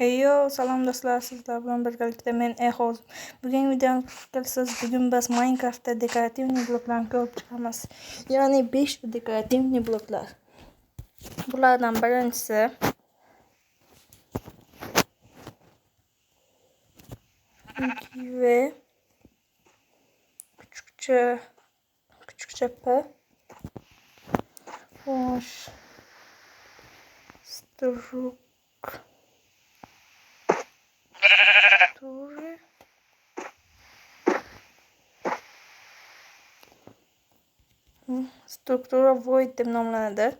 Eyo, salom do'stlar, sizlar bilan birgalikda men Ehoz. Bugungi videomga xush kelibsiz. Bugun biz Minecraftda dekorativniy bloklarni ko'rib chiqamiz. Ya'ni 5 ta dekorativniy bloklar. Bulardan birinchisi V küçükçe P. Xo'sh. Struktura void deb nomlanadi.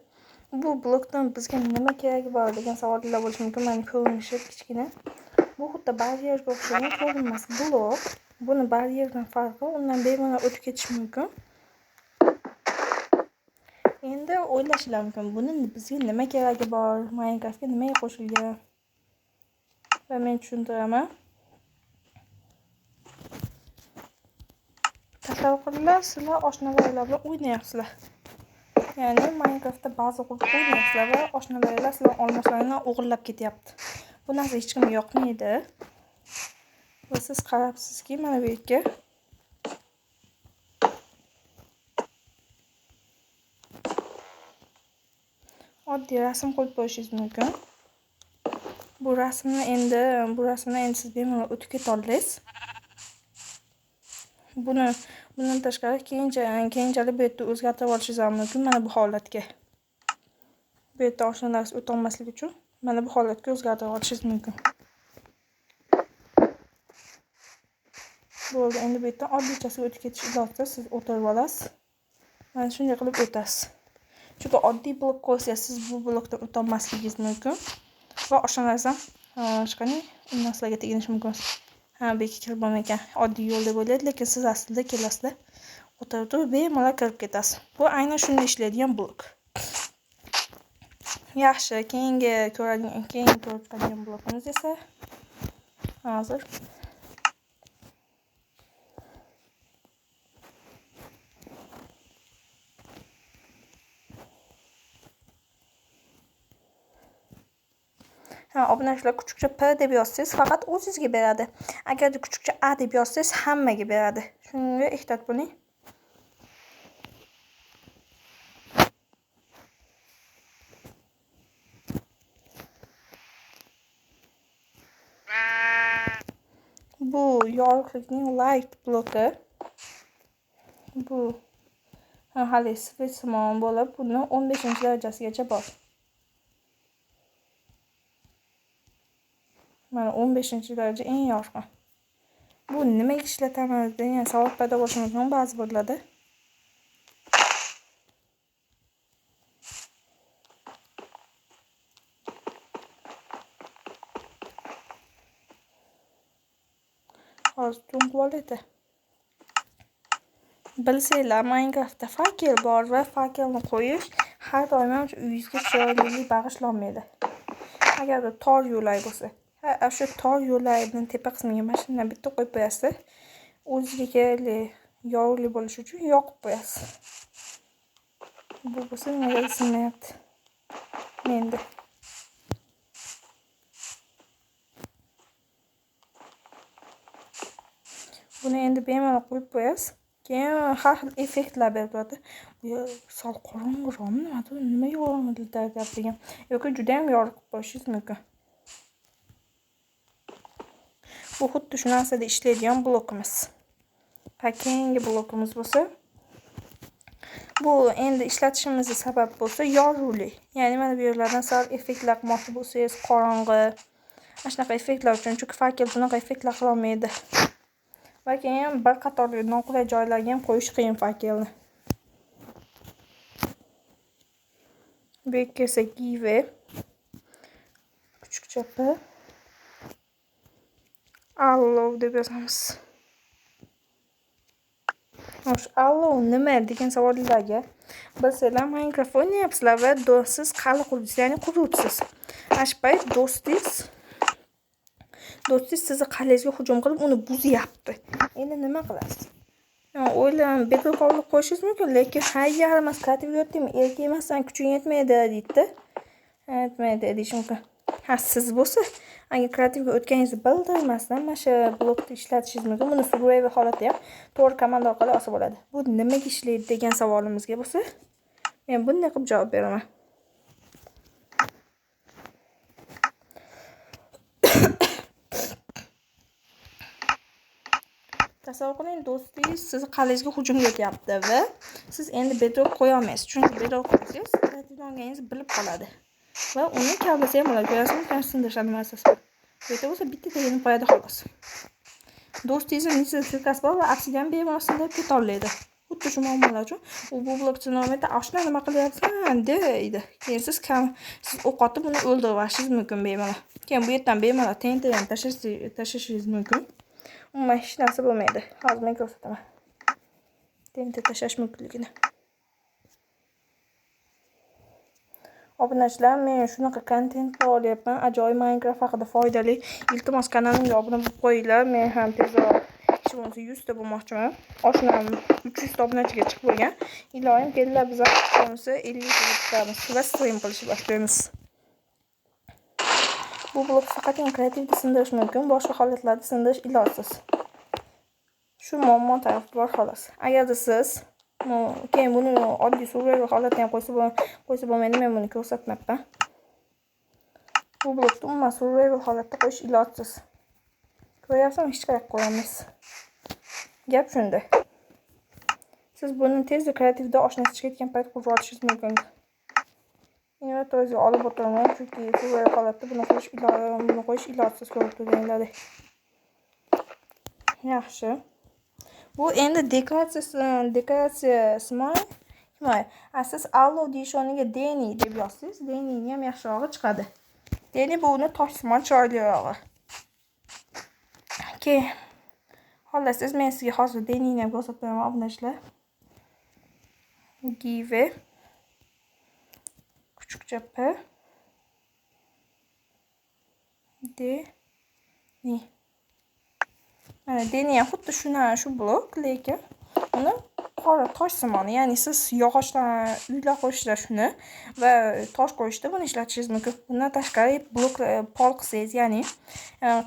Bu blokdan bizga nima keragi bor degan savollar bo'lishi mumkin. Mana ko'rinishi kichkina. Bu xuddi baryerga o'xshagan ko'rinmas blok. Buni baryerdan farqi, undan bemalol o'tib ketish mumkin. Endi o'ylashlar mumkin, buni bizga nima keragi bor, Minecraftga nimaga qo'shilgan? Va men tushuntiraman. Tasavvur qilinglar, sizlar oshnalaringlar bilan o'ynayapsizlar. Ya'ni Minecraftda ba'zi qurib o'ynayapsizlar va oshnalaringlar sizlar olmoslaringni o'g'irlab ketyapti. Bu narsa hech kimga yoqmaydi. Va siz qarabsizki, mana bu yerga oddiy rasm qo'yib qo'yishingiz mumkin. Bu rasmni endi siz bemalol o'tib keta olasiz. Bundan tashqari keyinchalik bu yerda o'zgartirib olishingiz ham mumkin mana bu holatga. Bu yerda oshnalarsiz o'ta olmaslik uchun mana bu holatga o'zgartirib olishingiz mumkin. Bo'ldi, endi bu yerdan oddiychasiga o'tib ketish ilojida siz o'tirib olasiz. Mana shunday qilib o'tasiz. Chunki oddiy blok qo'ysangiz siz bu blokdan o'ta olmasligingiz mumkin. Va oshnalarsiz ham chiqaring, undan sizlarga teginishi mumkin. Ha, bu yerga kirib bo'lmaydi ekan. Oddiy yo'l deb o'ylaydi, lekin siz aslida kelasizda o'tirib turib bemalol kirib ketasiz. Bu aynan shunday ishlaydigan blok. Yaxshi, keyingi ko'rib chiqadigan blokimiz esa hozir obunachilar kuchukcha P deb yozsangiz faqat o'zingizga beradi. Agarda kuchukcha A deb yozsangiz hammaga beradi. Shunga ehtiyot bo'ling. Bu yorug'likning light bloki. Bu hali svetsimon bo'lib, buni 15-darajasigacha bor. Mana 15-daraja eng yorqin. Bu nimaga ishlatamiz degan savol paydo bo'lishi mumkin ba'zi birlarda. Hozir to'ng'ib. Bilsanglar, Minecraftda fakel bor va fakelni qo'yish har doim ham uyingizga chiroylilik bag'ishlamaydi. Agarda tor yo'lak bo'lsa, ha, shu tor yo'lakning tepa qismiga mana shundan bitta qo'yib qo'yasiz. O'zizga kerakli yorug'lik bo'lishi uchun yoqib qo'yasiz. Bu bo'lsa nimaga isinmayapti? Menda. Buni endi bemalol qo'yib qo'yasiz. Keyin har xil effektlar berib turadi. Bu sal qorong'iroqmi, nimadir, nimaga qorong'ilik degan yoki juda ham yorug' qilib qo'yishingiz mumkin. Bu xuddi shu narsada ishlaydigan blokimiz. Va keyingi blokimiz bo'lsa, bu endi ishlatishimizning sababi bo'lsa yorug'lik. Ya'ni mana bu yerlardan sal effektlar qilmoqchi bo'lsangiz, qorong'i, mana shunaqa effektlar uchun, chunki fakel bunaqa effektlar qila olmaydi. Va keyin bir qator noqulay joylarga ham qo'yish qiyin fakelni. Bu yerga esa give kuchukcha P allow deb yozamiz. Xo'sh, allow nima degan savollarga bilsanglar, Minecraft o'ynayapsizlar va do'stsiz qali qurdingiz, ya'ni quruvchisiz. Ana shu payt do'stingiz sizni qalingizga hujum qilib, uni buzyapti. Endi nima qilasiz? O'ylang, bekor qolib qo'yishingiz mumkin, lekin ha, yaramas, kreativ yotdingmi, erkak emassan, kuching yetmaydi deydi. Yetmaydi deyish mumkin. Ha, siz bo'lsa, Agar kreativga o'tganingizni bildirmasdan mana shu blokni ishlatishingiz mumkin. Buni survival holatda ham to'g'ri komanda orqali olsa bo'ladi. Bu nimaga ishlaydi degan savolimizga bo'lsa, men bunday qilib javob beraman. Tasavvur qiling, do'stingiz sizni qal'angizga hujumga o'tyapti va siz endi bedrock qo'ya olmaysiz. Chunki bedrock qo'ysangiz, kreativdan olganingizni bilib qoladi. Va uni kavlasa ham bo'ladi. Ko'rasizmi, sindirishadi narsasi. Bu yerda bo'lsa bitta tegini qo'yadi xolos. Do'stingizni nechta sirkasi bor va obsidian bemalol sindirib keta oladi. Xuddi shu muammolar uchun u bu blok sindirmaydi. Oshna nima qilyapsan deydi. Keyin siz o'q otib uni o'ldirib yuborishingiz mumkin bemalol. Keyin bu yerdan bemalol TNT ham tashlashingiz mumkin. Umuman hech narsa bo'lmaydi. Hozir men ko'rsataman. TNT tashlash mumkinligini. Obunachilar, men shunaqa kontentlar olyapman. Ajoyib Minecraft haqida foydali. Iltimos kanalimga obuna bo'lib qo'yinglar. Men ham tezroq hech bo'lmasa 100 ta bo'lmoqchiman. Oshnam 300 ta obunachiga chiqib bo'lgan. Iloyim kelinglar, biz ham hech bo'lmasa 50 ta chiqamiz va stream qilishni boshlaymiz. Bu blok faqatgina kreativda sindirish mumkin, boshqa holatlarda sindirish ilojsiz. Shu muammo tarafi bor xolos. Agarda siz keyin buni oddiy survival holatda ham qo'ysa bo'lmaydi, men buni ko'rsatmabman. Bu blokni umuman survival holatda qo'yish ilojsiz. Ko'ryapsizmi, hech qayerga qo'ya olmaysiz. Gap shunda. Siz buni tezda kreativda oshnasi chiqib ketgan payt qurib olishingiz mumkin. Inventoryga olib o'tirmang, chunki survival holatda buni qo'yish ilojsiz ko'rib turganinglardek. Yaxshi. Bu endi dekoratsiya simon himoya. Siz allow deyish o'rniga Deni deb yozsangiz, Denining ham yaxshirog'i chiqadi. Deni bu uni tosh simon chiroylirog'i. Keyin xohlasangiz men sizga hozir Denini ham ko'rsatib beraman, obunachilar. Give kuchukcha P D Ni. Mana Deni ham xuddi shu blok, lekin uni qora tosh simoni, ya'ni siz yog'ochdan uylar qo'yishda shuni va tosh qo'yishda buni ishlatishingiz mumkin. Bundan tashqari blok pol qilsangiz, ya'ni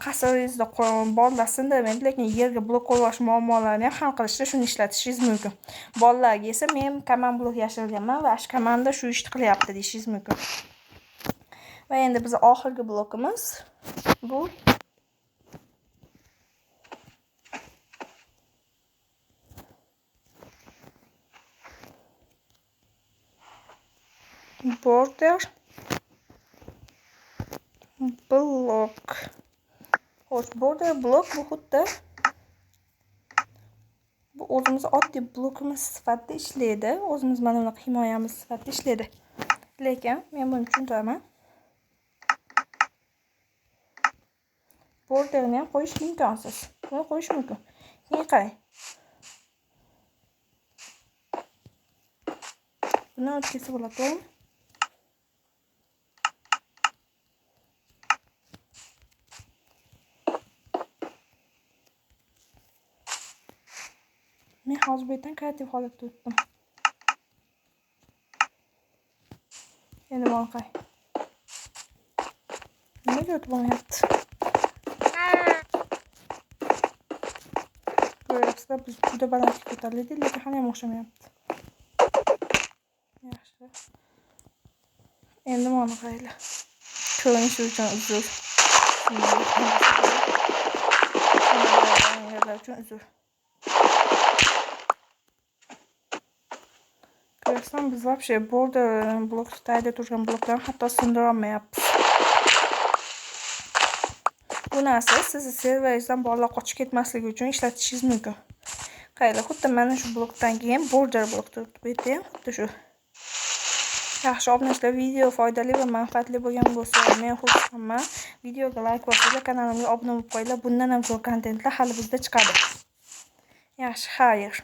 qasringizda bolalar sindirmaydi, lekin yerga blok qo'yib olish muammolarini ham hal qilishda shuni ishlatishingiz mumkin. Bolalarga esa men command blok yashirganman va shu komanda shu ishni qilyapti deyishingiz mumkin. Va endi biz oxirgi blokimiz bu border block. Xo'sh, border block bu xuddi bu o'zimiz oddiy blokimiz sifatida ishlaydi. O'zimiz mana bunaqa himoyamiz sifatida ishlaydi. Lekin men buni tushuntiraman. Borderni ham qo'yish imkonsiz. Buni qo'yish mumkin. Keyin qarang. Buni o'tkazsa bo'ladi, to'g'rimi? Men hozir bu yerdan kreativ holatda o'tdim. Endi mana qarang. Nimaga o'tib bo'lmayapti? Ko'ryapsizlar, biz juda balandga ko'tarildik, lekin hali ham o'xshamayapti. Yaxshi. Endi mana qaranglar. Ko'rinishi uchun uzr. Yerlar uchun uzr. Ko'rasizlar, biz вообще border blok tagida turgan bloklarni hatto sindira olmayapmiz. Bu narsa sizni serveringizdan bolalar qochib ketmasligi uchun ishlatishingiz mumkin. Qaranglar, xuddi mana shu blokdan keyin border blok turibdi bu yerda ham, xuddi shu. Yaxshi, obunachilar, video foydali va manfaatli bo'lgan bo'lsa, men xursandman. Videoga like bosinglar, kanalimga obuna bo'lib qo'yinglar. Bundan ham zo'r kontentlar hali bizda chiqadi. Yaxshi, xayr.